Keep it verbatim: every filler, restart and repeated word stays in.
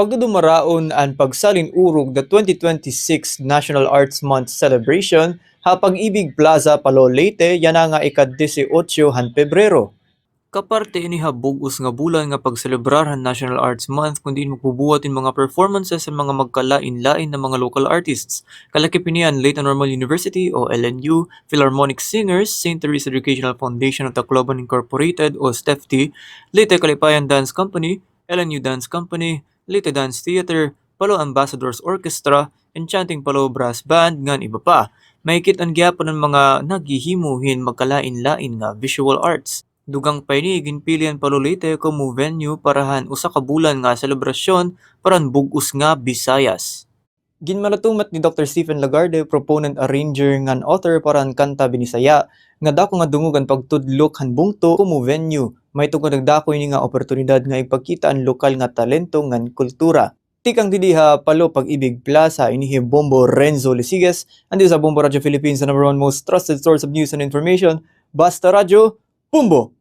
Pagdudumaraon an pagsalin-urog the twenty twenty-six National Arts Month celebration ha Pag-ibig Plaza, Palo, Leyte, yana nga ika-disiotso han Pebrero. Kaparte ini ha bug-os nga bulan nga pagselebrar han National Arts Month, kun diin magbubuhat hin mga performances an mga magkalain-lain nga mga local artists. Kalakip hini an Leyte Normal University o L N U, Philharmonic Singers, Saint Teresa Educational Foundation of Tacloban Incorporated o STEFT, Leyte Kalipayan Dance Company, L N U Dance Company, Leyte Dance Theater, Palo Ambassadors Orchestra, Enchanting Palo Brass Band, ngan iba pa. Mahikit-an gihapon an mga naghihimo hin magkalain-lain nga visual arts. Dugang pa ini, ginpili an Palo, Leyte komo venue para han usa ka bulan nga selebrasyon para han bug-os nga Visayas. Ginmalatumat ni Doktor Stephen Lagarde, proponent, arranger, ngan author para han kanta Binisaya, nga dako nga dungog an pagtudlok han bungto komo venue. May tungod nagdako ini nga oportunidad nga ipakita an lokal nga talento ngan kultura. Tikang didi ha Palo Pag-ibig Plaza, ini hi Bombo Renzo Lisiges, and this is Bombo Radyo Philippines, the number one most trusted source of news and information. Basta Radyo, Bombo!